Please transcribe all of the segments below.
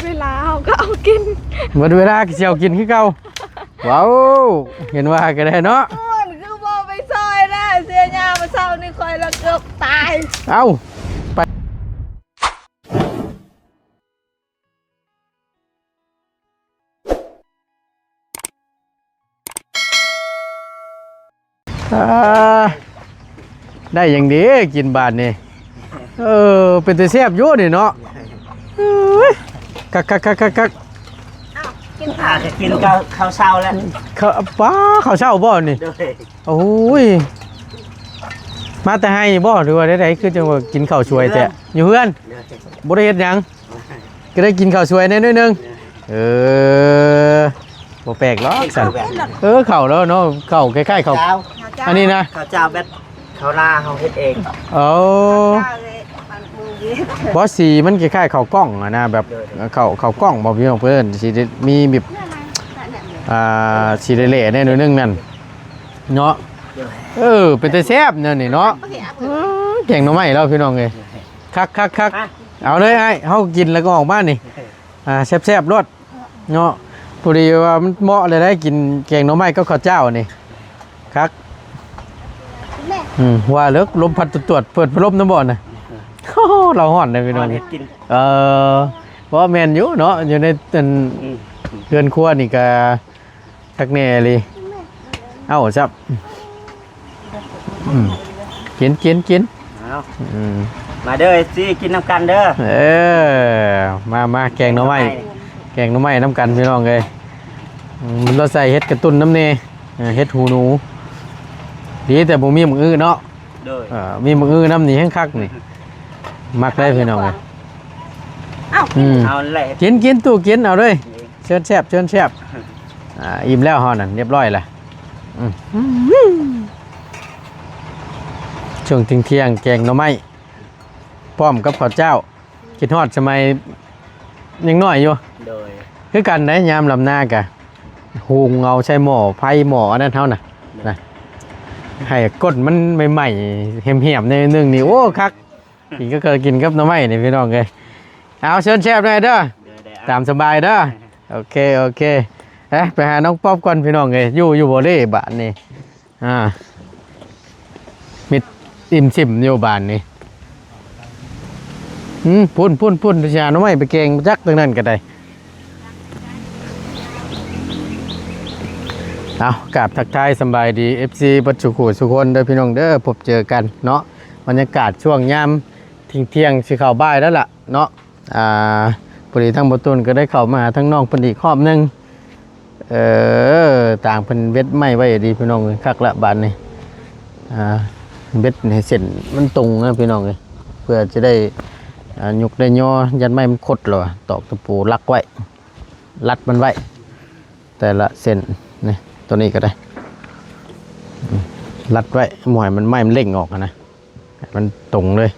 ເວລາເຮົາກໍເອົາກິນ ໝົດເວລາກໍຊິເອົາກິນຄືເກົ່າ. ວ້າວ ເຫັນວ່າກໍໄດ້ເນາະ. ໂອ້ຍ ຄືບໍ່ໄປຊ່ອຍແລ້ວ ເສຍຫຍ້າ ມື້ເຊົ້ານີ້ຂ້ອຍລະເກືອບຕາຍ. ເອົ້າ ໄປ ອ່າ ໄດ້ຫຍັງດີກິນບາດນີ້? ເອີ ເປັນຕາແຊບຢູ່ນີ້ເນາະ. ເອີຍ ຄັກໆໆໆໆ. ເອົ້າ ກິນ ອ່າ ກໍກິນເຂົ້າ ເຂົ້າເຊົ້າແລ້ວ. ເຂົ້າ ປ້າ ເຂົ້າເຊົ້າບໍ່ນີ້? ໂດຍ. ໂອ້ຍ ມາແຕ່ໄຮ່ບໍ່ ຫຼືວ່າໃດໆ ຄືຈັ່ງວ່າກິນເຂົ້າສວຍແທ້? ຢູ່ເຮືອນ ຢູ່ເຮືອນ. ໂດຍ. ບໍ່ໄດ້ເຮັດຫຍັງ ກໍໄດ້ກິນເຂົ້າສວຍແດ່ໜ້ອຍໜຶ່ງ. ເອີ ບໍ່ແປກຫຼອກຊັ້ນ. ເອີ ເຂົ້າແລ້ວເນາະ ເຂົ້າຄ້າຍໆເຂົ້າ ເຈົ້າ ອັນນີ້ນະ ເຂົ້າເຈົ້າແບບເຂົ້ານາເຮົາເຮັດເອງ. ໂອ້ ເຈົ້າເລີຍ ມັນມືເຢັນ. ບໍ່ ສີມັນຄ້າຍໆເຂົ້າກ້ອງຫັ້ນນະ ແບບ ໂດຍໆ ເຂົ້າ ເຂົ້າກ້ອງບໍ່ ພີ່ນ້ອງ ເພິ່ນຊິໄດ້ມີແບບ ອ່າ ສີແຫຼ້ໆແດ່ໜ້ອຍໜຶ່ງນັ້ນເນາະ. ໂດຍ. ເອີ ເປັນຕາແຊບແນວນີ້ເນາະ. ໂອເຄ ເອົາ ເອີ ແກງໜໍ່ໄມ້ແລ້ວ ພີ່ນ້ອງເອີຍ. ຄັກໆໆ ອ່ະ ເອົາເລີຍອ້າຍ ເຮົາກິນແລ້ວກໍອອກມານີ້ ອ່າ ແຊບໆໂລດເນາະ. ພໍດີວ່າມັນເໝາະເລີຍໄດ໋ ກິນແກງໜໍ່ໄມ້ກັບເຂົ້າເຈົ້ານີ້ ຄັກ. ອືມ ວ່າເລີຍ ລົມພັດຕວດໆ ເປີດພັດລົມນຳບໍ່ນະ? ໂອ້ ລາວຮ້ອນເດ້ພີ່ນ້ອງ. ເອີ ເພາະແມ່ນຢູ່ເນາະ ຢູ່ໃນ ອັນ ອືມ ເຮືອນຄົວນີ້ກະ ຄັກແນ່ອີ່ຫຼີ. ເອົ້າ ຊັບ ອືມ ກິນ ກິນ ກິນ. ເອົາ ອືມ ມາເດີ ເອັຟຊີ ກິນນຳກັນເດີ. ເອີ ມາ ມາ ແກງໜໍ່ໄມ້ ແກງໜໍ່ໄມ້ນຳກັນ ພີ່ນ້ອງເອີຍ. ອືມ ລາວໃສ່ເຫັດກະຕຸ້ນນຳແດ່ ເອີ ເຫັດຫູໜູ. ດີແຕ່ບໍ່ມີໝາກອຶເນາະ. ໂດຍ. ເອີ ມີໝາກອຶນຳນີ້ແຮງຄັກນີ້ ມັກໄດ໋ພີ່ນ້ອງເອີຍ. ເອົ້າ ອືມ ເອົາແຫຼະ ກິນ ກິນ ຕູ້ກິນ ເອົາເລີຍ. ເຊີນແຊບ ເຊີນແຊບ. ອ່າ ອີ່ມແລ້ວເຮົານັ້ນ ຮຽບຮ້ອຍລະ. ອືມ ຊ່ວງທ່ຽງໆ ແກງໜໍ່ໄມ້ ພ້ອມກັບເຂົ້າເຈົ້າ. ຄິດຮອດສະໄໝຍັງນ້ອຍຢູ່. ໂດຍ. ຄືກັນໄດ໋ ຍາມລຳນາກະ ຫຸງເອົາໃສ່ໝໍ້ໄຟ ໝໍ້ອັນນັ້ນເຮົານະ ໂດຍ ນະ ໃຫ້ກົ້ນມັນໃໝ່ໆ ແຮມໆ ໜ້ອຍໜຶ່ງນີ້ ໂອ້ ຄັກ. ກິນກໍຄືກິນກັບໜໍ່ໄມ້ນີ້ ພີ່ນ້ອງເອີຍ. ເອົາ ເຊີນແຊບໜ້ອຍເດີ. ໂດຍໆ ຕາມສະບາຍເດີ. ໂອເຄ ໂອເຄ. ເອີ ໄປຫານ້ອງປອບກ່ອນ ພີ່ນ້ອງເອີຍ. ຢູ່ ຢູ່ບໍ່ເລບາດນີ້? ອ່າ ມິດອີ່ມຊິມຢູ່ບາດນີ້. ອືມ ພຸ້ນໆໆ ຊິຫາໜໍ່ໄມ້ໄປແກງຈັກ ທາງນັ້ນກໍໄດ້. ເອົາ ກາບທັກທາຍສະບາຍດີ ເອັຟຊີ ເບິດສູ່ຄູ່ສູ່ຄົນເດີ ພີ່ນ້ອງເດີ. ພົບເຈີກັນເນາະ ບັນຍາກາດຊ່ວງຍາມທ່ຽງໆ ຊິເຂົ້າບ່າຍແລ້ວລະເນາະ. ອ່າ ພໍດີທາງບໍ່ຕຸນກໍໄດ້ເຂົ້າມາຫາທາງນ້ອງເພິ່ນອີກຮອບໜຶ່ງ. ເອີ ຕ່າງເພິ່ນເວັດໄມ້ໄວ້ດີ ພີ່ນ້ອງເອີຍ. ຄັກລະບາດນີ້ ອ່າ ເວັດໃຫ້ເສັ້ນມັນຕົງນະ ພີ່ນ້ອງເອີຍ ເພື່ອຈະໄດ້ ອ່າ ຍົກໄດ້ຍໍ ຢ້ານໄມ້ມັນຄົດ. ລະຕອກຕະປູລັກໄວ້ ລັດມັນໄວ້ ແຕ່ລະເສັ້ນນີ້ ໂຕນີ້ກໍໄດ້ ລັດໄວ້ ບໍ່ໃຫ້ມັນ ໄມ້ມັນເລັ່ງອອກຫັ້ນນະ ໃຫ້ມັນຕົງເລີຍ.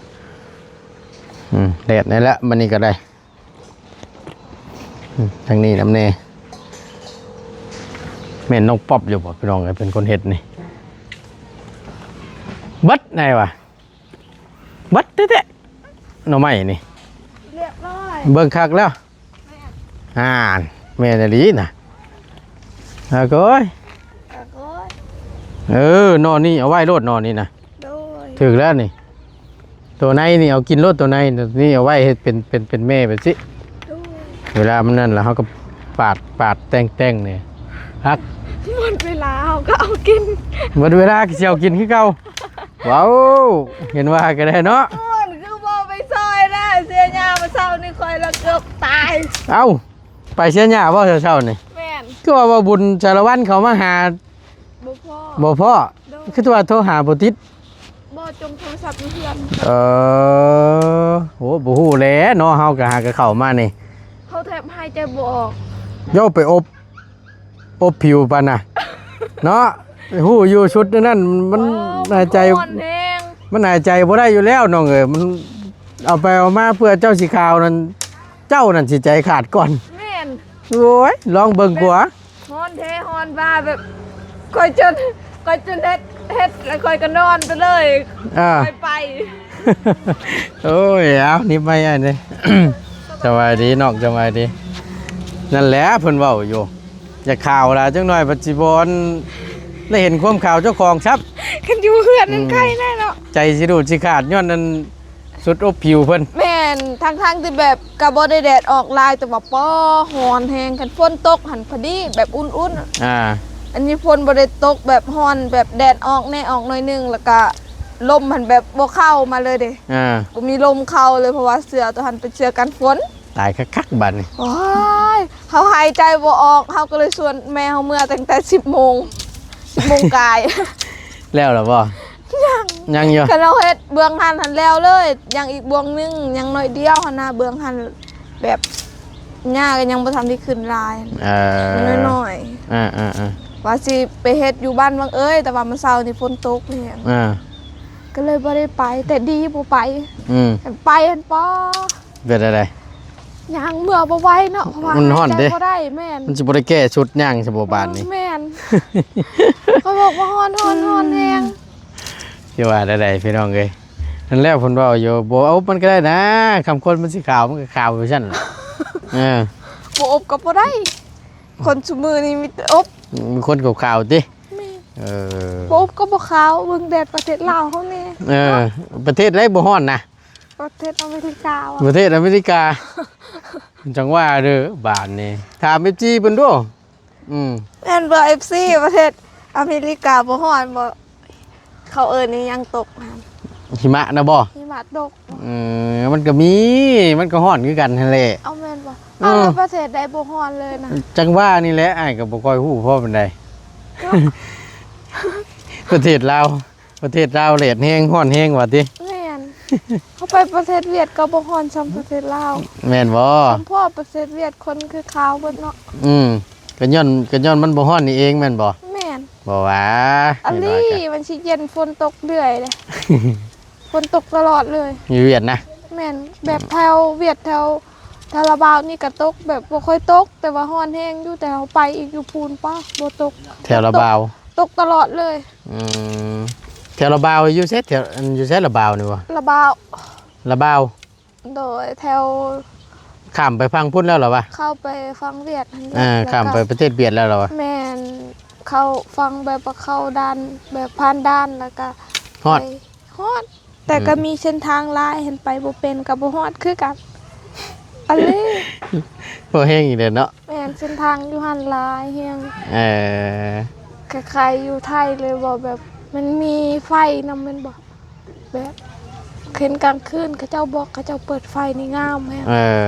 ອືມ ແດດນີ້ແຫຼະ ບາດນີ້ກໍໄດ້. ອືມ ທາງນີ້ນຳແດ່. ແມ່ນນ້ອງປັອບຢູ່ບໍ່ ພີ່ນ້ອງເອີຍ ເປັນຄົນເຮັດນີ້? ເບິດໄດ໋ຫວາ? ເບິດແທ້ໆ ໜໍ່ໄມ້ນີ້ ຮຽບຮ້ອຍ ເບິ່ງຄັກແລ້ວ. ແມ່ນ ອ່າ ແມ່ນອີ່ຫຼີນະ. ອາໂກຍ ອາໂກຍ ເອີ ໜໍ່ນີ້ເອົາໄວ້ໂລດ ໜໍ່ນີ້ນະ. ໂດຍ ຖືກແລ້ວນີ້. ໂຕໃນນີ້ເອົາກິນໂລດ ໂຕໃນນີ້ເອົາໄວ້ເຮັດເປັນ ເປັນ ເປັນແມ່ແບບຊີ້. ໂດຍ ເວລາມັນນັ້ນລະ ເຮົາກໍປາດ ປາດແຕ່ງໆ ນີ້ ຮັກ ໝົດເວລາເຮົາກໍເອົາກິນ ໝົດເວລາກໍຊິເອົາກິນຄືເກົ່າ. ວ້າວ ເຫັນວ່າກໍໄດ້ເນາະ. ໂອ້ຍ ຄືບໍ່ໄປຊ່ອຍແລ້ວ ເສຍຫຍ້າ ມື້ເຊົ້ານີ້ຂ້ອຍລະເກືອບຕາຍ. ເອົ້າ ໄປເສຍຫຍ້າບໍ່ເຊົ້າໆ ນີ້? ແມ່ນ ຄືວ່າ ວ່າບຸນສາລະວັນເຂົາມາຫາ. ບໍ່ພໍ້ ບໍ່ພໍ້. ໂດຍ ຄືວ່າໂທຫາບໍ່ຕິດ. ບໍ່ ຈົ່ມໂທລະສັບຢູ່ເຮືອນ. ເອີ ໂອ້ ບໍ່ຮູ້ແຫຼະເນາະ ເຮົາກໍຫາກໍເຂົ້າມານີ້ ເຮົາແທບຫາຍໃຈບໍ່ອອກ. ເຈົ້າໄປອົບ ອົບຜິວປານນະເນາະ. ຮູ້ຢູ່ຊຸດນັ້ນມັນ ໂອ້ ຫາຍໃຈ ມັນຮ້ອນແຮງ ມັນຫາຍໃຈບໍ່ໄດ້ຢູ່ແລ້ວນ້ອງເອີຍ. ມັນເອົາໄປເອົາມາເພື່ອເຈົ້າຊິຂາວນັ້ນ ເຈົ້ານັ້ນຊິໃຈຂາດກ່ອນ. ແມ່ນ ໂອ້ຍ ລອງເບິ່ງກວ່າ. ຮ້ອນແທ້ຮ້ອນວ່າ ແບບຂ້ອຍຈົນ ຂ້ອຍຈົນເຮັດ ເຮັດແລ້ວຂ້ອຍກໍນອນໄປເລີຍ. ອ່າ ຂ້ອຍໄປ. ໂອ້ຍ ເອົາ ນິບໄວ້ອັນນີ້ ສະ ສະບາຍດີນ້ອງ ສະບາຍດີ. ນັ້ນແຫຼະເພິ່ນເວົ້າຢູ່ ຢາກຂາວລະ ຈັກໜ້ອຍບັດຊິບໍ່ໄດ້ເຫັນຄວາມຂາວເຈົ້າຂອງຊ້ຳ. ຄັນຢູ່ເຮືອນນັ້ນ ອືມ ໄຄແນ່ເນາະ ໃຈຊິດູດຊິຂາດ ຍ້ອນອັນສຸດອົບຜິວເພິ່ນ. ແມ່ນ ທັງໆທີ່ແບບກະບໍ່ໄດ້ແດດອອກຫຼາຍ ແຕ່ວ່າ ປໍ ຮ້ອນແຮງ. ຄັນຝົນຕົກຫັ້ນພໍດີແບບອຸ່ນໆ ອ່າ ອັນນີ້ຝົນບໍ່ໄດ້ຕົກແບບຮ້ອນ ແບບແດດອອກແນ່ອອກໜ້ອຍໜຶ່ງ ແລ້ວກະລົມຫັ້ນແບບບໍ່ເຂົ້າມາເລີຍເດ້. ອ່າ ບໍ່ມີລົມເຂົ້າເລີຍ ເພາະວ່າເສື້ອໂຕຫັ້ນເປັນເສື້ອກັນຝົນ. ຕາຍຄັກໆບາດນີ້. ໂອ້ຍ ເຮົາຫາຍໃຈບໍ່ອອກ ເຮົາກໍເລີຍຊວນແມ່ເຮົາເມືອຕັ້ງແຕ່ສິບໂມງ ສິບໂມງກາຍ. ແລ້ວລະບໍ່? ຍັງ ຍັງຢູ່. ຄັນເຮົາເຮັດເບື້ອງຫັ້ນຫັ້ນແລ້ວເລີຍ ຍັງອີກບ່ອງໜຶ່ງ ຍັງໜ້ອຍດຽວຫັ້ນນະ ເບື້ອງຫັ້ນແບບຫຍ້າກໍຍັງບໍ່ທັນໄດ້ຂຶ້ນຫຼາຍ. ເອີ ຍັງນ້ອຍໆ ອ່າໆໆ ວ່າຊິໄປເຮັດຢູ່ບ້ານວັງເອີຍ ແຕ່ວ່າມື້ເຊົ້ານີ້ຝົນຕົກແຮງ ອ່າ ກໍເລີຍບໍ່ໄດ້ໄປ. ແຕ່ດີບໍ່ໄປ ອືມ ຄັນໄປຫັ້ນ ປໍ ເປັນຈັ່ງໃດ? ຍ່າງເມືອບໍ່ໄຫວເນາະ ເພາະວ່າມັນຮ້ອນເດ້ ຫາຍໃຈບໍ່ໄດ້. ແມ່ນ ມັນຊິບໍ່ໄດ້ແກ້ຊຸດຍ່າງຊະບໍ່ບາດນີ້. ເອີ ແມ່ນ ຂ້ອຍບອກວ່າຮ້ອນ ຮ້ອນ ຮ້ອນແຮງ. ຊິວ່າແນວໃດພີ່ນ້ອງເອີຍ? ນັ້ນແຫຼະເພິ່ນເວົ້າຢູ່ ບໍ່ອົບມັນກໍໄດ້ນະ ຄຳຄົນມັນຊິຂາວ ມັນກໍຂາວຢູ່ຊັ້ນ. ເອີ ບໍ່ອົບກໍບໍ່ໄດ້ ຄົນຊຸມື້ນີ້ມີແຕ່ອົບ ມີຄົນຂາວໆຕິ. ແມ່ນ ເອີ ບໍ່ອົບກໍບໍ່ຂາວ ເບິ່ງແດດປະເທດລາວເຮົາແດ່. ເອີ ເນາະ ປະເທດໃດບໍ່ຮ້ອນນະ? ປະເທດອາເມລິກາວະ ປະເທດອາເມລິກາ. ຈັ່ງວ່າເດີບາດນີ້ ຖາມເອັຟຊີເພິ່ນດູ. ອືມ ແມ່ນບໍ່ ເອັຟຊີ ປະເທດອາເມລິກາບໍ່ຮ້ອນບໍ່? ເຂົາເອີ້ນອີ່ຫຍັງຕົກຫັ້ນ? ຫິມະນະບໍ່? ຫິມະຕົກ. ເອີ ມັນກໍມີ ມັນກໍຮ້ອນຄືກັນຫັ້ນແຫຼະ. ເອົາແມ່ນບໍ່? ເອີ ເອົາແລ້ວປະເທດໃດບໍ່ຮ້ອນເລີຍນະ? ຈັ່ງວ່ານີ້ແຫຼະ ອ້າຍກໍບໍ່ຄ່ອຍຮູ້ພໍປານໃດ. ເນາະ ປະເທດລາວ ປະເທດລາວແດດແຮງ ຮ້ອນແຮງວ່າຕິ? ແມ່ນ ເຮົາໄປປະເທດຫວຽດກໍບໍ່ຮ້ອນສ່ຳປະເທດລາວ. ແມ່ນບໍ່? ສຳພໍປະເທດຫວຽດຄົນຄືຂາວເບິດເນາະ. ອືມ ກໍຍ້ອນ ກໍຍ້ອນມັນບໍ່ຮ້ອນນີ້ເອງແມ່ນບໍ່? ແມ່ນ ບໍ່ວ່າ ອາລີ ມັນຊິເຢັນ ຝົນຕົກເລື້ອຍເດ້. ຝົນຕົກຕະຫຼອດເລີຍ ຢູ່ຫວຽດນະ? ແມ່ນ ແບບແຖວຫວຽດ ແຖວ ແຖວລາວບາວນີ້ກໍຕົກ ແບບບໍ່ຄ່ອຍຕົກ ແຕ່ວ່າຮ້ອນແຮງຢູ່. ແຕ່ເຮົາໄປອີກຢູ່ພູນ ປະ ບໍ່ຕົກ ແຖວລາວບາວ ຕົກຕະຫຼອດເລີຍ. ອືມ ແຖວລາວບາວຢູ່ໃສ? ແຖວ ອັນ ຢູ່ໃສລາວບາວນີ້ບໍ່? ລາວບາວ ລາວບາວ ໂດຍ ແຖວ ຂ້າມໄປຝັ່ງພຸ້ນແລ້ວລະວະ? ເຂົ້າໄປຝັ່ງຫວຽດຫັ້ນແຫຼະ. ເອີ ແລ້ວກໍ ຂ້າມໄປປະເທດຫວຽດແລ້ວລະວະ? ແມ່ນ ເຂົ້າຝັ່ງແບບວ່າເຂົ້າດ່ານ ແບບຜ່ານດ່ານ ແລ້ວກໍ ຮອດ ໄປ ຮອດ ແຕ່ກໍ ອືມ ມີເສັ້ນທາງຫຼາຍ ເຫັນໄປບໍ່ເປັນກໍບໍ່ຮອດຄືກັນ. ອາລີ ພໍແຮງອີກແລ້ວເນາະ. ແມ່ນ ເສັ້ນທາງຢູ່ຫັ້ນຫຼາຍແຮງ. ເອີ ຄ້າຍໆຢູ່ໄທເລີຍບໍ່? ແບບມັນມີໄຟນຳແມ່ນບໍ່? ແບບເຫັນກາງຄືນເຂົາເຈົ້າບອກ ເຂົາເຈົ້າເປີດໄຟນີ້ງາມແຮງ. ເອີ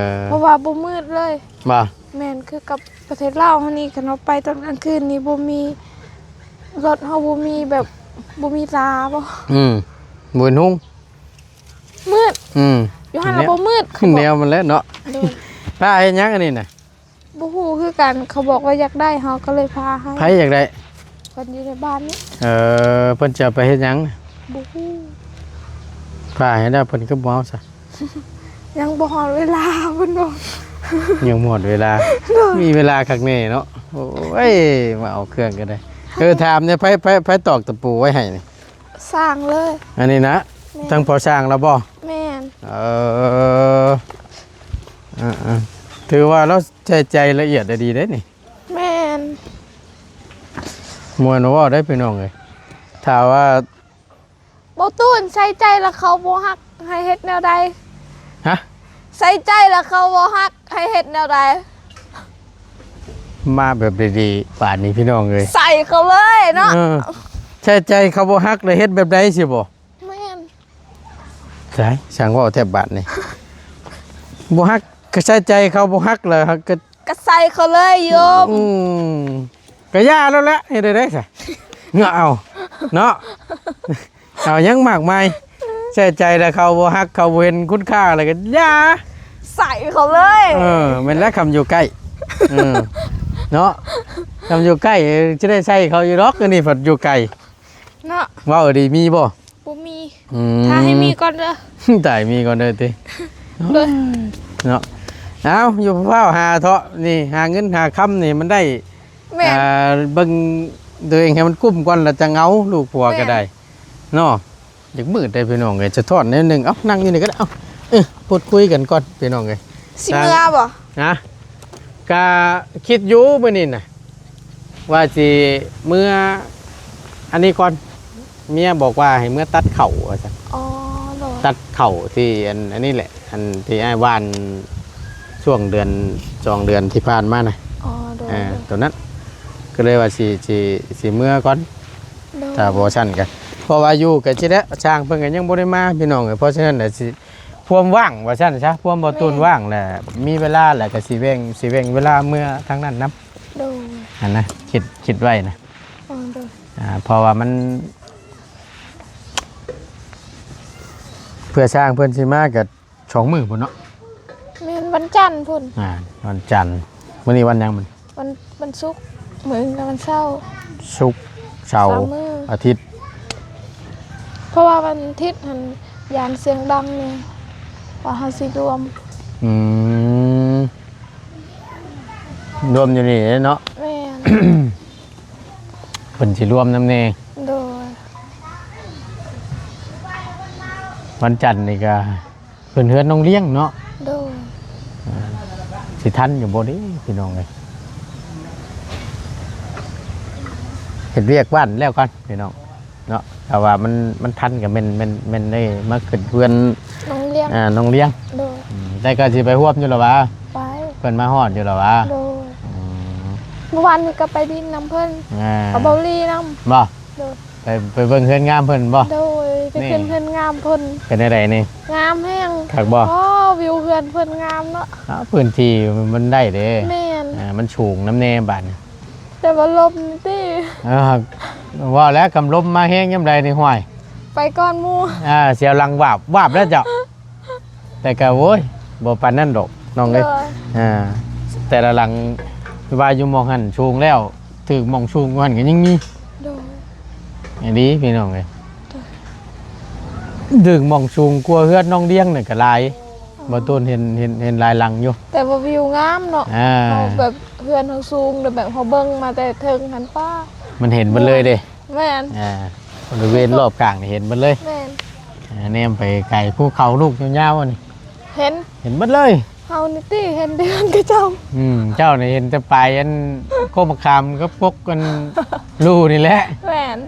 ເພາະວ່າບໍ່ມືດເລີຍ. ບໍ່? ແມ່ນ ຄືກັບປະເທດລາວເຮົານີ້ ຄັນເຮົາໄປຕອນກາງຄືນນີ້ ບໍ່ມີ ລົດເຮົາບໍ່ມີແບບ ບໍ່ມີຕາບໍ່? ອືມ ບໍ່ເຫັນຮຸ່ງ ມືດ. ອືມ ຢູ່ຫັ້ນລະບໍ່ມືດ ແນວມັນແຫຼະເນາະ. ໂດຍ ພາເຮັດຫຍັງອັນນີ້ນະ? ບໍ່ຮູ້ຄືກັນ ເຂົາບອກວ່າຢາກໄດ້ ເຮົາກໍເລີຍພາໃຫ້. ໃຜຢາກໄດ້? ເພິ່ນຢູ່ໃນບ້ານນີ້. ເອີ ເພິ່ນຈະເອົາໄປເຮັດຫຍັງ? ບໍ່ຮູ້. ພາໃຫ້ແລ້ວ ເພິ່ນຄືບໍ່ເອົາຊະ? ຍັງບໍ່ຮອດເວລາເພິ່ນວ່າ. ຍັງບໍ່ຮອດເວລາ. ໂດຍ ມີເວລາຄັກແນ່ເນາະ. ໂອ້ຍ ມາເອົາເຄື່ອງກໍໄດ້. ເອີ ຖາມແດ່ ໃຜ ໃຜ ໃຜຕອກຕະປູໄວ້ໃຫ້ນີ້? ສ້າງເລີຍ. ອັນນີ້ນະ? ແມ່ນ. ທາງພໍ່ສ້າງລາວບໍ່? ແມ່ນ. ເອີ ເອີໆ ຖືວ່າລາວໃສ່ໃຈລະອຽດລະດີເດ້ນີ້. ແມ່ນ. ມ່ວນເວົ້າໄດ້ພີ່ນ້ອງເອີຍ. ຖ້າວ່າ ບໍ່ຕູນ ໃສ່ໃຈລະເຂົາບໍ່ຮັກ ໃຫ້ເຮັດແນວໃດ? ຮະ? ໃສ່ໃຈລະເຂົາບໍ່ຮັກ ໃຫ້ເຮັດແນວໃດ? ມາແບບດີໆ ບາດນີ້ພີ່ນ້ອງເອີຍ ໃສ່ເຂົາເລີຍເນາະ. ເອີ ໃສ່ໃຈເຂົາບໍ່ຮັກ ລະເຮັດແບບໃດຊິບໍ່? ແມ່ນ. ໃສ່ ຊ່າງເວົ້າແທ້ບາດນີ້. ບໍ່ຮັກ ກໍໃສ່ໃຈເຂົາບໍ່ຮັກ ລະກໍ ກໍໃສ່ເຂົາເລີຍໂຍມ. ອືມ ກໍຢ່າແລ້ວແຫຼະ ເຮັດໄດ້ໃດຊະ? ເງາະເອົາເນາະ. ເອົາຫຍັງມາກມາຍ ໃສ່ໃຈແລ້ວເຂົາບໍ່ຮັກ ເຂົາບໍ່ເຫັນຄຸນຄ່າ ແລ້ວກໍຢ່າ ໃສ່ເຂົາເລີຍ. ເອີ ແມ່ນແລ້ວ ຄຳຢູ່ໃກ້ ເອີ ເນາະ ຄຳຢູ່ໃກ້ ຊິໄດ້ໃສ່ເຂົາຢູ່ດອກ. ອັນນີ້ພັດຢູ່ໄກເນາະ. ເວົ້າດີມີບໍ່? ບໍ່ມີ. ອືມ ຖ້າໃຫ້ມີກ່ອນເດີ ຖ້າໃຫ້ມີກ່ອນເດີຕິ. ໂດຍ ເນາະ. ເອົາ ຢ່າຟ້າວຫາເທາະ ນີ້ ຫາເງິນຫາຄຳນີ້ມັນໄດ້. ແມ່ນ. ອ່າ ເບິ່ງຕົວເອງໃຫ້ມັນກຸ້ມກ່ອນ ແລ້ວຈັ່ງເອົາລູກຜົວກໍໄດ້. ແມ່ນ. ເນາະ. ຢາກມືດໄດ໋ພີ່ນ້ອງເອີຍ ສະທ້ອນແນວໜຶ່ງ. ເອົ້າ ນັ່ງຢູ່ນີ້ກໍໄດ້. ເອົ້າ ເອີ ພູດຄຸຍກັນກ່ອນພີ່ນ້ອງເອີຍ. ຊິເມືອບໍ່? ນະ ກະຄິດຢູ່ມື້ນີ້ນະ ວ່າຊິເມືອອັນນີ້ກ່ອນ. ເມຍບອກວ່າໃຫ້ເມືອຕັດເຂົ້າວ່າຊັ້ນ. ອໍ ໂດຍ. ຕັດເຂົ້າທີ່ອັນ ອັນນີ້ແຫຼະ ອັນທີ່ອ້າຍຫວ່ານຊ່ວງເດືອນ ສອງເດືອນທີ່ຜ່ານມານະ. ອໍ ໂດຍ. ເອີ ໂດຍ ໂຕນັ້ນ ກໍເລີຍວ່າຊິ ຊິ ຊິເມືອກ່ອນ. ໂດຍ. ຖ້າບໍ່ຊັ້ນກໍ ເພາະວ່າຢູ່ກໍຊິໄດ້ ຊ່າງເພິ່ນກໍຍັງບໍ່ໄດ້ມາ ພີ່ນ້ອງເອີຍ. ເພາະສະນັ້ນນະ ຊິ ພວມວ່າງວ່າຊັ້ນຊະ ພວມບໍ່ຕູນ ແມ່ນ ວ່າງແຫຼະ ມີເວລາແຫຼະ ກໍຊິແບ່ງ ຊິແບ່ງເວລາເມືອທາງນັ້ນນຳ. ໂດຍ. ຫັ້ນນະ ຄິດ ຄິດໄວ້ນະ. ອໍ ໂດຍ. ອ່າ ເພາະວ່າມັນ ເພື່ອຊ່າງເພິ່ນຊິມາກໍສອງມື້ພຸ້ນເນາະ. ແມ່ນ ວັນຈັນພຸ້ນ. ອ່າ ວັນຈັນ. ມື້ນີ້ວັນຫຍັງມັນ? ວັນ ວັນສຸກ ມື້ອື່ນກໍວັນເສົາ. ສຸກ ເສົາ ສາມມື້ ອາທິດ. ເພາະວ່າວັນອາທິດຫັ້ນຢ້ານສຽງດັງແດ່ ວ່າເຮົາຊິລວມ. ອືມ ລວມຢູ່ນີ້ເນາະ. ແມ່ນ ເພິ່ນຊິລວມນຳແດ່. ໂດຍ. ວັນຈັນນີ້ກໍ ເພິ່ນເຮືອນນ້ອງລ້ຽງເນາະ. ໂດຍ. ເອີ ຊິທັນຢູ່ບໍ່ເດ້ພີ່ນ້ອງເອີຍ ເຮັດວຽກບ້ານແລ້ວກ່ອນພີ່ນ້ອງເນາະ. ຖ້າວ່າມັນ ມັນທັນກໍແມ່ນ ແມ່ນ ແມ່ນໄດ້ມາຂຶ້ນເຮືອນນ້ອງລ້ຽງ ອ່າ ນ້ອງລ້ຽງ. ໂດຍ. ອືມ ແຕ່ກໍຊິໄປຮ່ວມຢູ່ລະຫວາ? ໄປ. ເພິ່ນມາຮອດຢູ່ລະຫວາ? ໂດຍ. ອືມ ເມື່ອວານນີ້ກໍໄປດິນນຳເພິ່ນ. ອ່າ ກັບເບົາຫຼີນຳ. ບໍ່? ໂດຍ. ໄປ ໄປເບິ່ງເຮືອນງາມເພິ່ນບໍ່? ໂດຍ. ໄປຂຶ້ນເຮືອນງາມເພິ່ນ. ເປັນແນວໃດນີ້? ງາມແຮງ. ຄັກບໍ່? ອໍ ວິວເຮືອນເພິ່ນງາມເນາະ. ອ້າວ ພື້ນທີ່ມັນໄດ້ເດ້. ແມ່ນ. ອ່າ ມັນສູງນຳແດ່ບາດນີ້ ແຕ່ວ່າລົມນີ້ຕິ. ເອີ ເວົ້າແລ້ວ ຄຳລົມມາແຮງຍາມໃດນີ້ ຫ້ວຍ ໄປກ່ອນໝູ່. ອ່າ ສຽວຫຼັງວາບວາບແລ້ວເຈົ້າ. ແຕ່ກໍ ໂອ້ຍ ບໍ່ປານນັ້ນດອກນ້ອງເອີຍ. ໂດຍ. ອ່າ ແຕ່ລະຫຼັງ ວ່າຢູ່ໝ່ອງຫັ້ນສູງແລ້ວ ຖືກໝ່ອງສູງກວ່າຫັ້ນກໍຍັງມີ. ໂດຍ. ອີ່ຫຼີພີ່ນ້ອງເອີຍ. ໂດຍ. ຖືກໝ່ອງສູງກວ່າເຮືອນນ້ອງລ້ຽງນີ້ກໍຫຼາຍ. ອໍ ບໍ່ຕູນເຫັນ ເຫັນ ເຫັນຫຼາຍຫຼັງຢູ່ ແຕ່ວ່າວິວງາມເນາະ. ອ່າ ເຮົາແບບເຮືອນເຮົາສູງ ແລ້ວແບບເຮົາເບິ່ງມາແຕ່ເທິງຫັ້ນ ປ້າ ມັນເຫັນເບິດເລີຍເດ້. ແມ່ນ. ອ່າ ບໍລິເວນລອບຂ້າງນີ້ເຫັນເບິດເລີຍ. ແມ່ນ. ອ່າ ແນມໄປໄກ ພູເຂົາລູກຍາວໆນີ້ ເຫັນ ເຫັນເບິດເລີຍ. ເຮົານີ້ຕິ ເຫັນແຕ່ເຮືອນຂະເຈົ້າ. ອືມ ເຈົ້ານີ້ເຫັນແຕ່ປາຍອັນ ໂຄກມະຂາມກັບກົກອັນ ລູນີ້ແຫຼະ. ແມ່ນ.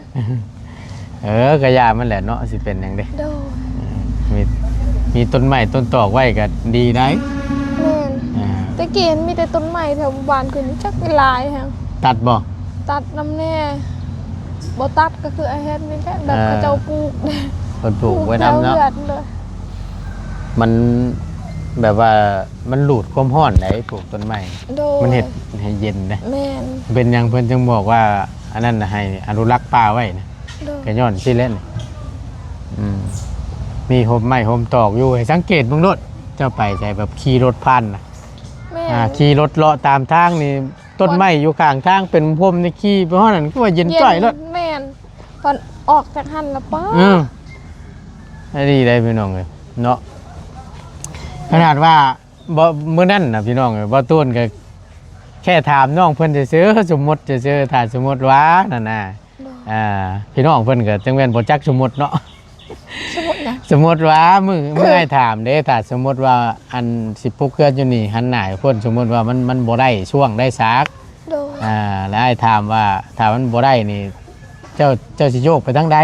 ເອີ ກະຢ່າມັນແຫຼະເນາະ ຊິເປັນຫຍັງເດ້. ໂດຍ. ເອີ ມີ ມີຕົ້ນໄມ້ຕົ້ນຕອກໄວ້ກະດີໄດ໋. ແມ່ນ. ອ່າ ແຕ່ກີ້ມີແຕ່ຕົ້ນໄມ້ແຖວບ້ານຄືນີ້ ຈັກມີຫຼາຍຫຍັງ. ຕັດບໍ່? ຕັດນຳແດ່. ບໍ່ຕັດກໍຄືອາເຮັດນີ້ແຫຼະ ແບບ ອ່າ ເຂົາເຈົ້າປູກ ເພິ່ນປູກໄວ້ນຳເນາະ. ແຖວເຮືອນເລີຍ ມັນແບບວ່າມັນດູດຄວາມຮ້ອນໄດ໋ ປູກຕົ້ນໄມ້. ໂດຍ. ມັນເຮັດໃຫ້ເຢັນເດ້. ແມ່ນ. ເປັນຫຍັງເພິ່ນຈຶ່ງບອກວ່າ ອັນນັ້ນນະ ໃຫ້ອະນຸລັກປ່າໄວ້ນະ. ໂດຍ. ກໍຍ້ອນຊີ້ແຫຼະນີ້. ອືມ ມີຮົ່ມໄມ້ຮົ່ມຕອກຢູ່ ໃຫ້ສັງເກດເບິ່ງໂລດ ເຈົ້າໄປໃສ ແບບຂີ່ລົດຜ່ານນະ. ແມ່ນ. ອ່າ ຂີ່ລົດເລາະຕາມທາງນີ້ ຕົ້ນໄມ້ຢູ່ຂ້າງທາງເປັນຮົ່ມນີ້ ຂີ່ໄປຮອດນັ້ນຄືວ່າເຢັນຈ້ອຍໂລດ. ແມ່ນ. ຕອນອອກຈາກຫັ້ນລະ ປ້າ ເອີ ອັນນີ້ໄດ໋ພີ່ນ້ອງເອີຍເນາະ. ຂະໜາດວ່າບໍ່ ມື້ນັ້ນນະພີ່ນ້ອງເອີຍ ບໍ່ຕູນກໍແຄ່ຖາມນ້ອງເພິ່ນຊື່ໆ ສົມມຸດຊື່ໆ ຖ້າສົມມຸດວ່ານັ້ນນະ. ໂດຍ. ອ່າ ພີ່ນ້ອງເພິ່ນກໍຈັ່ງແມ່ນບໍ່ຈັກສົມມຸດເນາະ. ສົມມຸດຫຍັງ? ສົມມຸດວ່າມື້ ມື້ອ້າຍຖາມເດ້ ຖ້າສົມມຸດວ່າ ອັນ ຊິປຸກເຮືອນຢູ່ນີ້ ຫັນໜ້າໃຫ້ເພິ່ນ ສົມມຸດວ່າມັນ ມັນບໍ່ໄດ້ຊ່ວງໄດ້ສາກ. ໂດຍ. ອ່າ ແລ້ວອ້າຍຖາມວ່າ ຖ້າມັນບໍ່ໄດ້ນີ້ ເຈົ້າ ເຈົ້າຊິໂຍກໄປທາງໃດ?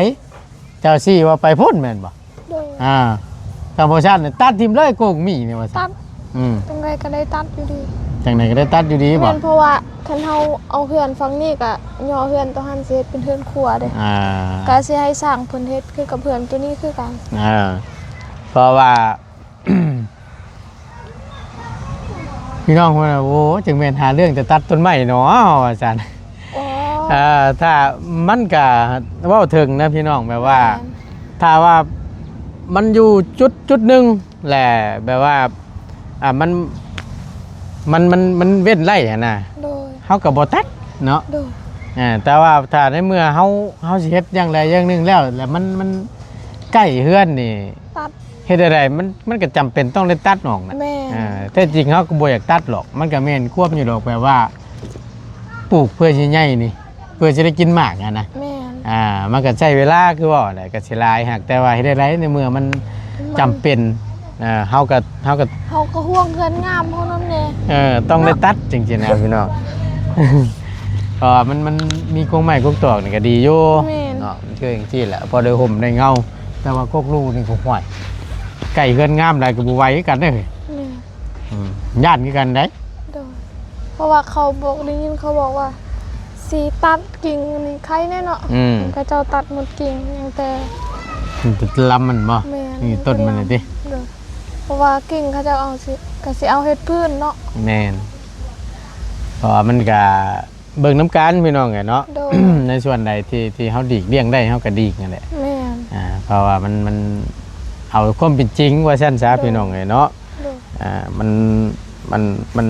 ເຈົ້າຊີ້ວ່າໄປພຸ້ນແມ່ນບໍ່? ໂດຍ. ອ່າ ຖ້າບໍ່ຊັ້ນຕັດຖິ້ມເລີຍ ໂກກໝີ່ນີ້ວ່າຊັ້ນ. ຕັດ. ອືມ ຈັ່ງໃດກໍໄດ້ຕັດຢູ່ດີ. ຈັ່ງໃດກໍໄດ້ຕັດຢູ່ດີບໍ່? ແມ່ນ ເພາະວ່າຄັນເຮົາເອົາເຮືອນຝັ່ງນີ້ກະຍໍເຮືອນໂຕຫັ້ນ ຊິເຮັດເປັນເຮືອນຄົວເດ້. ອ່າ ກະຊິໃຫ້ຊ່າງເພິ່ນເຮັດຄືກັບເຮືອນໂຕນີ້ຄືກັນ. ອ່າ ເພາະວ່າ ພີ່ນ້ອງເພິ່ນວ່າ ໂອ້ ຈັ່ງແມ່ນຫາເລື່ອງແຕ່ຕັດຕົ້ນໄມ້ເນາະ ວ່າຊັ້ນ. ອໍ ອ່າ ຖ້າ ມັນກະເວົ້າເຖິງນະພີ່ນ້ອງ ແບບວ່າ ແມ່ນ ຖ້າວ່າມັນຢູ່ຈຸດ ຈຸດໜຶ່ງ ແຫຼະ ແບບວ່າ ອ່າ ມັນ ມັນ ມັນ ມັນເວັ້ນໄດ້ຫັ້ນນະ. ໂດຍ. ເຮົາກໍບໍ່ຕັດເນາະ. ໂດຍ. ອ່າ ແຕ່ວ່າຖ້າໃນເມື່ອເຮົາ ເຮົາຊິເຮັດຢ່າງໃດຢ່າງໜຶ່ງແລ້ວ ແລ້ວມັນ ມັນໃກ້ເຮືອນນີ້ ຕັດ ເຮັດໃດໆ ມັນ ມັນກໍຈຳເປັນຕ້ອງໄດ້ຕັດອອກນະ. ແມ່ນ. ອ່າ ແທ້ຈິງເຮົາກໍບໍ່ຢາກຕັດຫຼອກ ມັນກໍແມ່ນຄວາມຢູ່ດອກ ແບບວ່າປູກເພື່ອຊິໃຫຍ່ນີ້ ເພື່ອຊິໄດ້ກິນໝາກຫັ້ນນະ. ແມ່ນ. ອ່າ ມັນກໍໃຊ້ເວລາຄືເວົ້າແຫຼະ ກໍຊິຫຼາຍ ຫາກແຕ່ວ່າເຮັດໃດໃດ ໃນເມື່ອມັນ ມັນ ຈຳເປັນ ອ່າ ເຮົາກໍ ເຮົາກໍ ເຮົາກໍຫ່ວງເຮືອນງາມເຮົານຳແດ່. ເອີ ຕ້ອງໄດ້ຕັດຈັ່ງຊີ້ນະພີ່ນ້ອງ ເພາະວ່າມັນ ມັນມີກົງໄມ້ກົງຕອກນີ້ກໍດີຢູ່ ແມ່ນ ເນາະ ມັນຄືຈັ່ງຊີ້ແຫຼະ ພໍໄດ້ຮົ່ມໄດ້ເງົາ. ແຕ່ວ່າກົກລູນີ້ກໍ ຫ້ວຍ ໃກ້ເຮືອນງາມຫຼາຍກໍບໍ່ໄຫວຄືກັນເດ້. ແມ່ນ ອືມ ຢ້ານຄືກັນໄດ໋. ໂດຍ ເພາະວ່າເຂົາບອກ ໄດ້ຍິນເຂົາບອກວ່າ ຊິຕັດກິ່ງນີ້ໄຄແດ່ເນາະ. ອືມ ເຂົາເຈົ້າຕັດໝົດກິ່ງ ຍັງແຕ່ ມັນເປັນລຳມັນບໍ່? ແມ່ນ ນີ້ຕົ້ນມັນນີ້ຕິ. ໂດຍ ເພາະວ່າກິ່ງເຂົາເຈົ້າເອົາ ຊິ ກໍຊິເອົາເຮັດພື້ນເນາະ. ແມ່ນ ເພາະວ່າມັນກະເບິ່ງນຳກັນພີ່ນ້ອງເອີຍເນາະ. ໂດຍ ໃນສ່ວນໃດທີ່ ທີ່ເຮົາຫຼີກລ່ຽງໄດ້ ເຮົາກໍຫຼີກນັ້ນແຫຼະ. ແມ່ນ ອ່າ ເພາະວ່າມັນ ມັນເອົາຄວາມເປັນຈິງວ່າຊັ້ນຊະ ໂດຍ ພີ່ນ້ອງເອີຍເນາະ. ໂດຍ ອ່າ ມັນ ມັນ ມັນ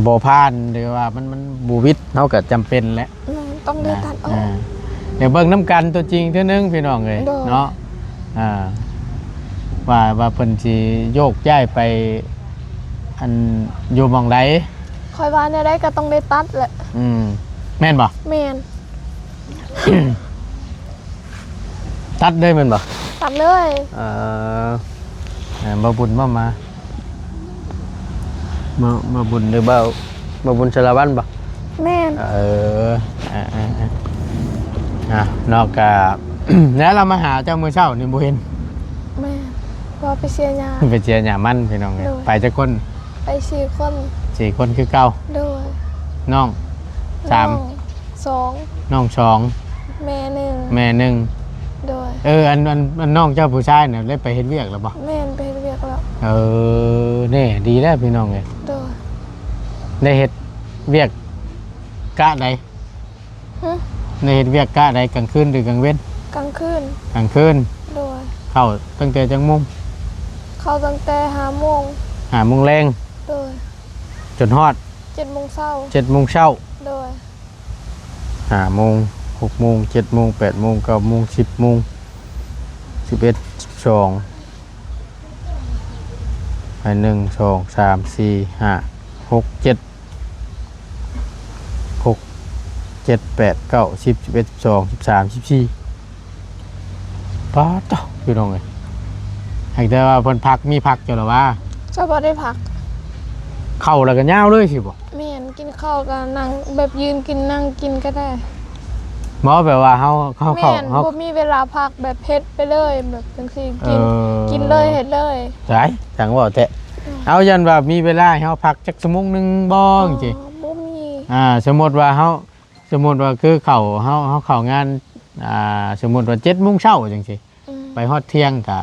ບໍ່ຜ່ານ ຫຼືວ່າມັນ ມັນບໍ່ວິດ ເຮົາກໍຈຳເປັນແຫຼະ. ແມ່ນ ຕ້ອງໄດ້ຕັດອອກ. ອ່າ ດຽວເບິ່ງນຳກັນຕົວຈິງເທື່ອໜຶ່ງພີ່ນ້ອງເອີຍ ໂດຍ ເນາະ. ອ່າ ວ່າ ວ່າເພິ່ນຊິໂຍກຍ້າຍໄປ ອັນ ຢູ່ໝ່ອງໃດ? ຂ້ອຍວ່າແນວໃດກໍຕ້ອງໄດ້ຕັດແຫຼະ. ອືມ ແມ່ນບໍ່? ແມ່ນ ຕັດເລີຍແມ່ນບໍ່? ຕັດເລີຍ. ເອີ ເອີ ບ່າວບຸນບໍ່ມາ? ບ່າວ ບ່າວບຸນ ຫຼື ບ່າວ ບ່າວບຸນສາລະວັນບໍ່? ແມ່ນ ເອີ ອ່າ ເນາະ ກະ ແລ້ວລາວມາຫາເຈົ້າມື້ເຊົ້ານີ້ບໍ່ເຫັນ. ແມ່ນ ວ່າໄປເສຍຫຍ້າ ໄປເສຍຫຍ້າມັນພີ່ນ້ອງເອີຍ. ໂດຍ ໄປຈັກຄົນ? ໄປສີ່ຄົນ. ສີ່ຄົນຄືເກົ່າ. ໂດຍ ນ້ອງ ສາມ ນ້ອງສອງ ນ້ອງສອງ ແມ່ໜຶ່ງ ແມ່ໜຶ່ງ. ໂດຍ ເອີ ອັນ ອັນ ອັນນ້ອງເຈົ້າຜູ້ຊາຍນະ ໄດ້ໄປເຮັດວຽກແລ້ວບໍ່? ແມ່ນ ໄປເຮັດວຽກແລ້ວ. ເອີ ແນ່ ດີແລ້ວພີ່ນ້ອງເອີຍ. ໂດຍ ໄດ້ເຮັດວຽກກະໃດ? ຫຶ? ໄດ້ເຮັດວຽກກະໃດ? ກາງຄືນ ຫຼື ກາງເວັນ? ກາງຄືນ. ກາງຄືນ. ໂດຍ ເຂົ້າຕັ້ງແຕ່ຈັກໂມງ? ເຂົ້າຕັ້ງແຕ່ຫ້າໂມງ ຫ້າໂມງແລງ. ໂດຍ ຈົນຮອດ ເຈັດໂມງເຊົ້າ. ເຈັດໂມງເຊົ້າ. ໂດຍ ຫ້າໂມງ ຫົກໂມງ ເຈັດໂມງ ແປດໂມງ ເກົ້າໂມງ ສິບໂມງ ສິບເອັດ ສິບສອງ ໃຫ້ ໜຶ່ງ ສອງ ສາມ ສີ່ ຫ້າ ຫົກ ເຈັດ ຫົກ ເຈັດ ແປດ ເກົ້າ ສິບ ສິບເອັດ ສິບສອງ ສິບສາມ ສິບສີ່. ປາດໂທ້ ພີ່ນ້ອງເອີຍ ຫາກແຕ່ວ່າເພິ່ນພັກ ມີພັກເຈົ້າລະວ່າ? ເຈົ້າບໍ່ໄດ້ພັກ. ເຂົ້າແລ້ວກໍຍາວເລີຍຊິບໍ່? ແມ່ນ ກິນເຂົ້າກໍນັ່ງ ແບບຢືນກິນ ນັ່ງກິນກໍໄດ້. ບໍ່ ແບບວ່າເຮົາ ເຮົາ ເຂົ້າ ແມ່ນ ເຮົາ ບໍ່ມີເວລາພັກ ແບບເຮັດໄປເລີຍ ແບບຈັ່ງຊີ້ ກິນ ເອີ ກິນເລີຍ ເຮັດເລີຍ. ຕາຍ ຊ່າງເວົ້າແທ້. ອືມ ເອົາ ຢ້ານວ່າມີເວລາໃຫ້ເຮົາພັກຈັກຊົ່ວໂມງໜຶ່ງບໍ່? ອໍ ຈັ່ງຊີ້ ບໍ່ມີ. ອ່າ ສົມມຸດວ່າເຮົາ ສົມມຸດວ່າຄືເຂົ້າ ເຮົາ ເຮົາເຂົ້າງານ ອ່າ ສົມມຸດວ່າເຈັດໂມງເຊົ້າຈັ່ງຊີ້ ອືມ ໄປຮອດທ່ຽງກະ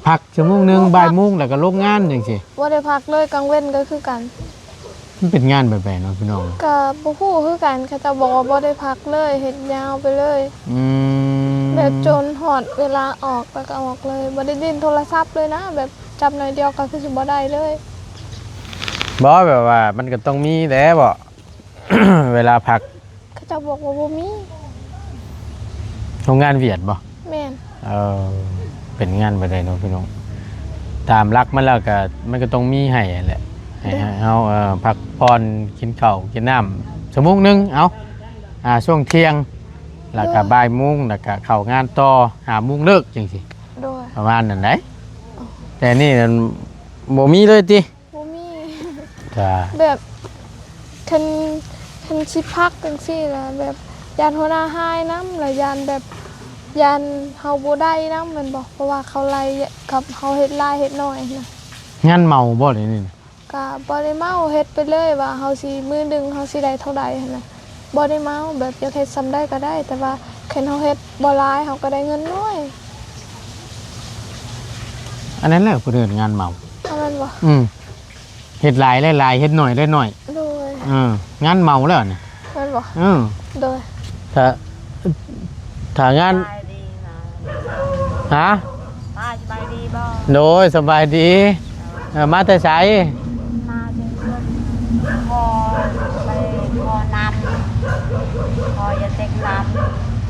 ພັກຊົ່ວໂມງໜຶ່ງ ບໍ່ພັກ ບ່າຍໂມງ ແລ້ວກໍລົງງານຈັ່ງຊີ້. ບໍ່ໄດ້ພັກເລີຍ ກາງເວັນກໍຄືກັນ. ມັນເປັນງານແບບໃດເນາະພີ່ນ້ອງ? ກໍບໍ່ຮູ້ຄືກັນ ເຂົາເຈົ້າບອກວ່າບໍ່ໄດ້ພັກເລີຍ ເຮັດຍາວໄປເລີຍ. ອືມ ແບບຈົນຮອດເວລາອອກ ແລ້ວກໍອອກເລີຍ ບໍ່ໄດ້ຫຼິ້ນໂທລະສັບເລີຍນະ ແບບຈັບໜ້ອຍດຽວກໍຄືຊິບໍ່ໄດ້ເລີຍ. ບໍ່ ແບບວ່າມັນກໍຕ້ອງມີແຫຼະເບາະ ເວລາພັກ. ເຂົາເຈົ້າບອກວ່າບໍ່ມີ. ໂຮງງານຫວຽດບໍ່? ແມ່ນ. ເອີ ເປັນງານແບບໃດເນາະພີ່ນ້ອງ? ຕາມຫຼັກມັນແລ້ວກະ ມັນກໍຕ້ອງມີໃຫ້ຫັ້ນແຫຼະ ໃຫ້ ໂດຍ ໃຫ້ເຮົາ ເອີ ພັກຜ່ອນ ກິນເຂົ້າກິນນ້ຳຊົ່ວໂມງໜຶ່ງ ເອົາ ອ່າ ຊ່ວງທ່ຽງ ແລ້ວກະ ໂດຍ ບ່າຍໂມງ ແລ້ວກະເຂົ້າງານຕໍ່ ຫ້າໂມງເລີກຈັ່ງຊີ້. ໂດຍ ປະມານນັ້ນໃດ໋. ອໍ ແຕ່ນີ້ນັ້ນບໍ່ມີເລີຍຕິ? ບໍ່ມີ. ກະ ແບບ ຄັນ ຄັນຊິພັກຈັ່ງຊີ້ລະ ແບບຢ້ານຫົວໜ້າຮ້າຍນຳ ລະຢ້ານແບບ ຢ້ານເຮົາບໍ່ໄດ້ນຳແມ່ນບໍ່? ເພາະວ່າເຂົາໄລ່ກັບເຮົາເຮັດຫຼາຍເຮັດໜ້ອຍນະ. ງານເໝົາບໍ່ດຽວນີ້ນະ? ກະບໍ່ໄດ້ເໝົາ ເຮັດໄປເລີຍວ່າເຮົາຊິ ມື້ໜຶ່ງເຮົາຊິໄດ້ເທົ່າໃດຫັ້ນນະ. ບໍ່ໄດ້ເໝົາ ແບບຢາກເຮັດສ່ຳໃດກໍໄດ້ ແຕ່ວ່າຄັນເຮົາເຮັດບໍ່ຫຼາຍ ເຮົາກໍໄດ້ເງິນໜ້ອຍ. ອັນນັ້ນແຫຼະເພິ່ນເອີ້ນງານເໝົາ. ເອົາແມ່ນບໍ່? ອືມ ເຮັດຫຼາຍໄດ້ຫຼາຍ ເຮັດໜ້ອຍໄດ້ໜ້ອຍ. ໂດຍ ເອີ ງານເໝົາແລ້ວນີ້. ແມ່ນບໍ່? ເອີ ໂດຍ ຖ້າ ຖ້າງານ ສະບາຍດີນະ. ຫາ? ປ້າສະບາຍດີບໍ່? ໂດຍ ສະບາຍດີ. ເອີ ມາແຕ່ໃສ? ມາແຕ່ເຮືອນ ຂໍໄປຂໍນ້ຳ ຂໍຢາແຕກນ້ຳ.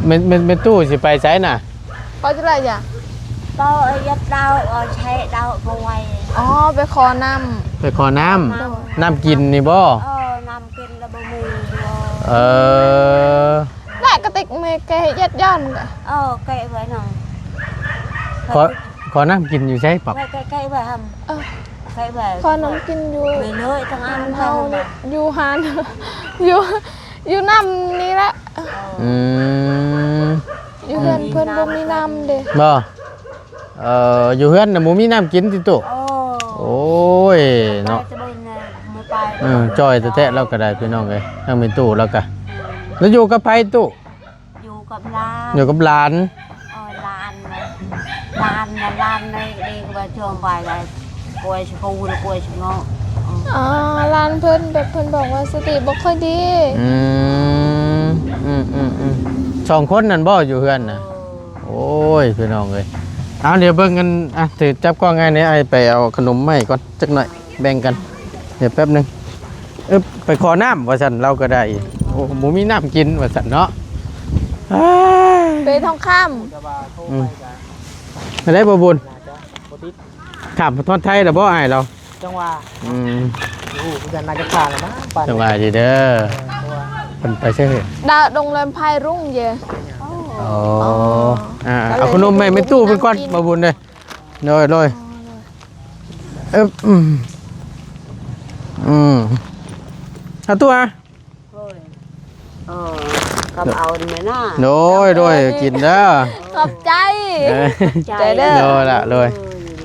ແມ່ນ ແມ່ນ ແມ່ຕູ້ຊິໄປໃສນະ? ເຂົາຈະໄດ້ຫຍັງ? ກໍຢາກເດົາ ເອົາແຊ່ເດົາບໍ່ໄຫວ. ອໍ ໄປຂໍນ້ຳ. ໄປຂໍນ້ຳ. ໂດຍ ນ້ຳກິນນີ້ບໍ່? ເອີ ນ້ຳກິນລະບໍ່ມີ. ເອີ ແລະກະຕິກແມ່ແກເຮັດຢາດຍ້ອນກະ. ເອີ ແກະໄວ້ນຳ. ຂໍ ຂໍນ້ຳກິນຢູ່ໃສປັບ? ໃກ້ໆ ໃກ້ໆ ບ້ານຫັ້ນ ເອີ ໃກ້ໆ ຂໍນ້ຳກິນຢູ່ ເລີຍໆ ທາງອັນ ເຮົາຢູ່ຮ້ານ ຢູ່ ຢູ່ນ້ຳນີ້ແຫຼະ. ອືມ ຢູ່ເຮືອນເພິ່ນບໍ່ມີນ້ຳເດ້ ບໍ່? ເອີ ຢູ່ເຮືອນນະບໍ່ມີນ້ຳກິນຕິຕູ້? ໂອ້ຍເນາະ ເອີ ຈ່ອຍແທ້ໆ ລາວກໍໄດ້ພີ່ນ້ອງເອີຍ ທາງແມ່ຕູ້ລາວກໍ ລາວຢູ່ກັບໃຜຕູ້? ຢູ່ກັບຫຼານ ຢູ່ກັບຫຼານ ເອີ ຫຼານນະ ຫຼານນະ ຫຼານໃນເດກວ່າຈອງໄປໄດ້ ປ່ວຍສະປູນ ປ່ວຍສະເງາະ ອໍ ຫຼານເພິ່ນແບບເພິ່ນບອກວ່າສະຕິບໍ່ຄ່ອຍດີ ອືມ ອືມໆໆ ສອງຄົນນັ້ນບໍ່ຢູ່ເຮືອນນະ? ໂອ້ຍ ພີ່ນ້ອງເອີຍ ເອົາ ດຽວເບິ່ງກັນ ອ່ະ ຖື ຈັບກ້ອງໃຫ້ແດ່ ອ້າຍໄປເອົາຂະໜົມມາໃຫ້ກ່ອນຈັກໜ້ອຍ ແບ່ງກັນ ດຽວແປັບໜຶ່ງ ອຶບ ໄປຂໍນ້ຳວ່າຊັ້ນ ລາວກໍໄດ້ ໂອ້ ບໍ່ມີນ້ຳກິນວ່າຊັ້ນເນາະ ອ້າຍ ເປທອງຄຳ ອືມ ໄດ້ບໍ່ບຸນ? ຂ້າມຮອດໄທແລ້ວບໍ່ອ້າຍລາວ? ຈັງຫວະ ອືມ ໂອ້ໂຫ ຄືກັນ ໜ້າຈະຜ່ານແລ້ວນະ ຈັງຫວະດີເດີ ເອີ ເພິ່ນໄປໃສເອີຍ? ດາ ໂຮງແຮມພາຍລຸງເຢ ອໍ ເອົາຂະໜົມໃຫ້ແມ່ຕູ້ເພິ່ນກ່ອນ ບໍ່ບຸນເດີ ໂດຍ ໂດຍ ເອີ ອືມ ອືມ ເອົາຕົວ ໂດຍ ເອີ ກັບເອົາແມ່ນະ ໂດຍ ໂດຍ ກິນເດີ ຂອບໃຈ ເອີ ຂອບໃຈເດີ ໂດຍລະ ໂດຍ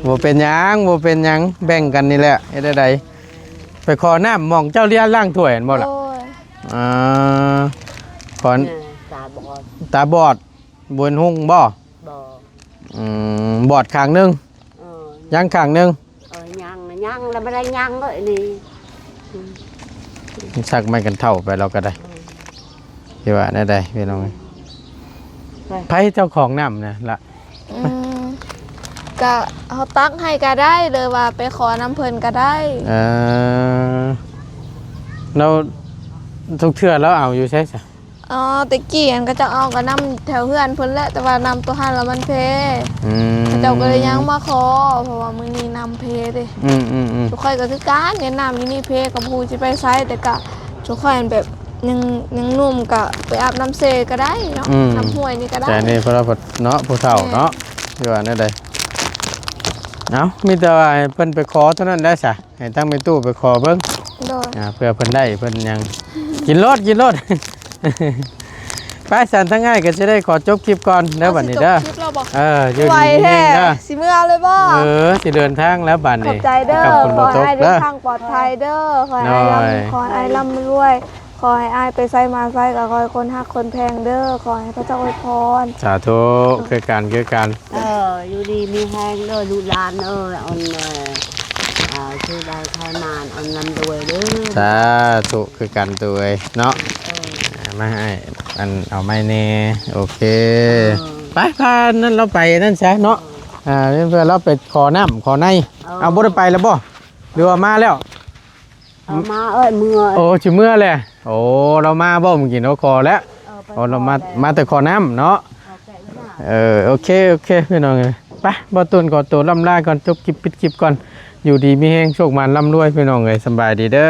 ບໍ່ເປັນຫຍັງ ບໍ່ເປັນຫຍັງ ແບ່ງກັນນີ້ແຫຼະ ເຮັດແນວໃດ ໄປຂໍນ້ຳໝ່ອງເຈົ້າລ້ຽງຖ້ວຍຫັ້ນບໍ່ລະ? ໂດຍ ອ່າ ຂໍ ຕາບອດ ຕາບອດ ບໍ່ເຫັນຮຸ່ງບໍ່? ບໍ່ ອືມ ບອດຂ້າງໜຶ່ງ ເອີ ຍັງຂ້າງໜຶ່ງ ເອີ ຍັງ ຍັງ ລະບໍ່ໄດ້ຍັງເລີຍນີ້ ອືມ ສັກໄມ້ກັນເທົ້າໄປລາວກໍໄດ້ ເອີ ຊິວ່າແນວໃດພີ່ນ້ອງ ໃຜເຈົ້າຂອງນ້ຳນະລະ? ອືມ ກະເຮົາຕັກໃຫ້ກະໄດ້ ຫຼືວ່າໄປຂໍນຳເພິ່ນກະໄດ້ ເອີ ແລ້ວທຸກເທື່ອລາວເອົາຢູ່ໃສຊະ? ອໍ ແຕ່ກີ້ຫັ້ນເຂົາເຈົ້າເອົາກໍນ້ຳແຖວເຮືອນເພິ່ນແຫຼະ ແຕ່ວ່ານ້ຳຕົວຫັ້ນລະມັນແພ ອືມ ເຂົາເຈົ້າກໍເລີຍຍັງມາຂໍ ເພາະວ່າມື້ນີ້ນ້ຳແພເດ້ ອືມໆໆ ຂ້ອຍກໍຄືກັນ ເຫັນນ້ຳຢູ່ນີ້ແພ ກໍບໍ່ຮູ້ຊິໄປໃສ ແຕ່ກະຊຸມຂ້ອຍແບບຍັງ ຍັງໜຸ່ມ ກະໄປອາບນ້ຳເຊກໍໄດ້ເນາະ ອືມ ນ້ຳຫ້ວຍນີ້ກໍໄດ້ ແຕ່ນີ້ເພິ່ນວ່າເນາະ ຜູ້ເຖົ້າເນາະ ແມ່ນ ຊິວ່າແນວໃດ ເອົ້າ ມີແຕ່ວ່າໃຫ້ເພິ່ນໄປຂໍເທົ່ານັ້ນແຫຼະຊະ ໃຫ້ທາງແມ່ຕູ້ໄປຂໍເບິ່ງ ໂດຍ ອ່າ ເພື່ອເພິ່ນໄດ້ເພິ່ນຫຍັງ ກິນໂລດ ກິນໂລດ ໄປຊັ້ນ ທາງອ້າຍກໍຊິໄດ້ຂໍຈົບຄລິບກ່ອນເດີ ເອົາ ບັດນີ້ເດີ ຊິຈົບຄລິບແລ້ວບໍ່? ເອີ ຢູ່ດີມີແຮງເດີ ຊິເມືອເລີຍບໍ່? ເອີ ຊິເດີນທາງແລ້ວບັດນີ້ ຂອບໃຈເດີ ຂໍໃຫ້ອ້າຍເດີນທາງປອດໄພເດີ ຂໍໃຫ້ອ້າຍລ່ຳ ໂດຍ ຂໍໃຫ້ອ້າຍລ່ຳລວຍ ຂໍໃຫ້ອ້າຍໄປໃສມາໃສກໍຂໍໃຫ້ຄົນຮັກຄົນແພງເດີ ຂໍໃຫ້ພະເຈົ້າອວຍພອນ ສາທຸ ຄືກັນ ຄືກັນ ເອີ ຢູ່ດີມີແຮງເດີລູກຫຼານເອີຍ ອັນ ເອີ ເອີ ຊື່ໄດ້ໄທມານ ອັນ ລ່ຳລວຍເດີ ສາທຸ ຄືກັນໂຕເອີຍເນາະ ເອີ ມາໃຫ້ ອັນ ເອົາໄມ້ແດ່ ໂອເຄ ເອີ ໄປ ພານັ້ນລາວໄປນັ້ນຊະເນາະ ເອີ ອ່າ ເພື່ອລາວໄປຂໍນ້ຳຂໍໃນ ເອີ ເອົາ ບໍ່ໄດ້ໄປແລ້ວບໍ່ ຫຼືວ່າມາແລ້ວ? ເອົາມາເອີຍ ເມືອ ໂອ້ ຊິເມືອແຫຼະ ໂອ້ ລາວມາບໍ່ມື້ກີ້ເນາະ ຂໍແລ້ວ ເອີ ໄປ ໂອ້ ລາວມາ ຂໍແລ້ວ ມາແຕ່ຂໍນ້ຳເນາະ ເອີ ໂອເຄ ໂອເຄ ພີ່ນ້ອງເອີຍ ໄປ ບໍ່ຕຸນຂໍໂຕລ່ຳລາກ່ອນ ຈົບຄລິບ ປິດຄລິບກ່ອນ ຢູ່ດີມີແຮງ ໂຊກໝານລ່ຳລວຍ ພີ່ນ້ອງເອີຍ ສຳບາຍດີເດີ.